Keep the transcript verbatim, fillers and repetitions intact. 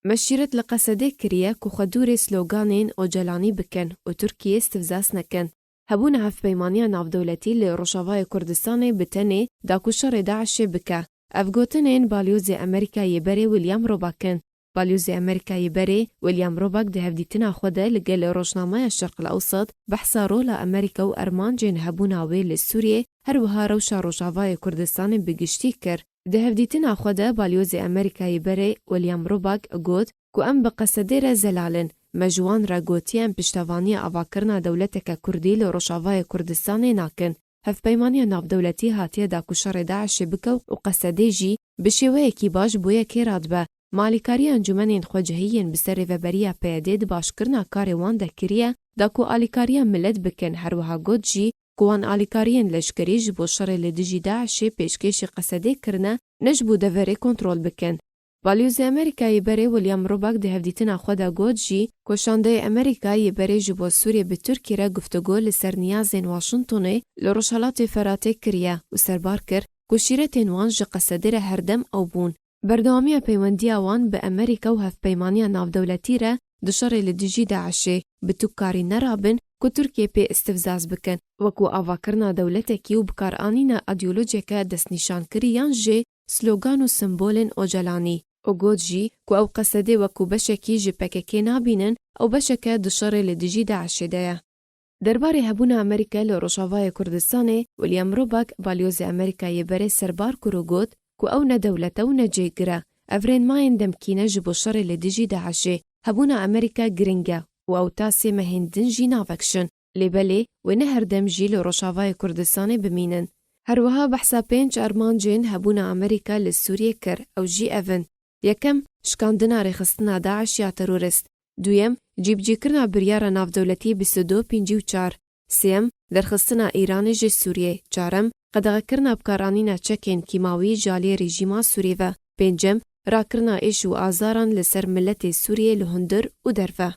Meşîret li Qesedê kiriye ku xwe dûrê sloganên Ocalanî bikin û Tirkiyê stivzas nekin. Hebûna hevpeymaniya navdewletî li Rojavayê Kurdistanê bi tenê da ku şerê DAIŞê bike. Ev gotinên balyozê Amerîka yê berê William Robak in. Balyozê Amerîka yê berê William Robak di hevdîtina xwe de li gel rojnameya Şerq el Ewsat behsa rola Amerîka û armancên hebûna wê li Sûriyê, her wiha rewşa Rojavayê Kurdistanê bi giştî kir. Di hevdîtina xwe de balyozê Amerîka yê berê William Robak got ku em bi Qesedê re zelal in. Me ji wan re gotiye em piştevaniya avakirina dewleteke Kurdî li Rojavayê Kurdistanê nakin. Hevpeymaniya navdewletî hatiye da ku şerê DAIŞê bike û Qesedê jî bi şêweyekî baş bo yekê radibe. Me alîkariya encûmenên xwecihî yên bi ser rêveberiya PYDê di başkirina karê wan de kiriye, da ku alîkariya milet bikin, her wiha got jî ku wan alîkariyên leşkerî ji bo şerê li dijî DAIŞê pêşkêşî Qesedê kirine, ne ji bo deverê kontrol bikin. Balyozê Amerîka yê berê William Robak di hevdîtina xwe de got jî ku şandeyê Amerîka yê berê ji bo Sûriyê bi Tirkiyê re guftego li ser niyazên Washingtonê li Rojhelatê Feratê kiriye û serbar kir ku şîretên wan ji Qesedê re herdem ew bûn. Berdewamiya peywendiya wan bi Amerîka û hevpeymaniya navdewletî re di şerê li dijî DAIŞê bi tu karî nerabin ku Tirkiyê pê istifzaz bikin, wekû avakirina dewletekî û bikaranîna îdeolojiyeke destnîşankirî yan jî slogan û simbolên Ocalanî. Û got jî ku ew Qesedê wekû beşekî ji PKK nabînin, ew beşeke di şerê li dijî DAIŞê de ye. Derbarê hebûna Amerîka li Rojavayê Kurdistanê, William Robak, balyozê Amerîka yê berê serbar kir û got ku ew ne dewlet e û ne cêgir e. Ev rênmayên demkî ne ji bo şerê li dijî DAIŞê. Hebûna Amerîka giring e û ew ta sê mehên din jî navekişin. Lê belê wê ne her dem jî li Rojavayê Kurdistanê bimînin. Her wiha behsa pênc armancên hebûna Amerîka li Sûriyê kir, ew jî ev in: Yekem, şikandina rêxistina DAIŞ ya terorist. Duyem, cîbicîkirina biryara navdewletî bîst û du pêncî û çar. Sêyem, derxistina Îranê ji Sûriyê. Çarem, qedexekirina bikaranîna çekên kîmawî ji aliyê rejîma Sûriyê ve. Pêncem, rakirina êş û azaran li ser miletê Sûriyê li hundir û derve.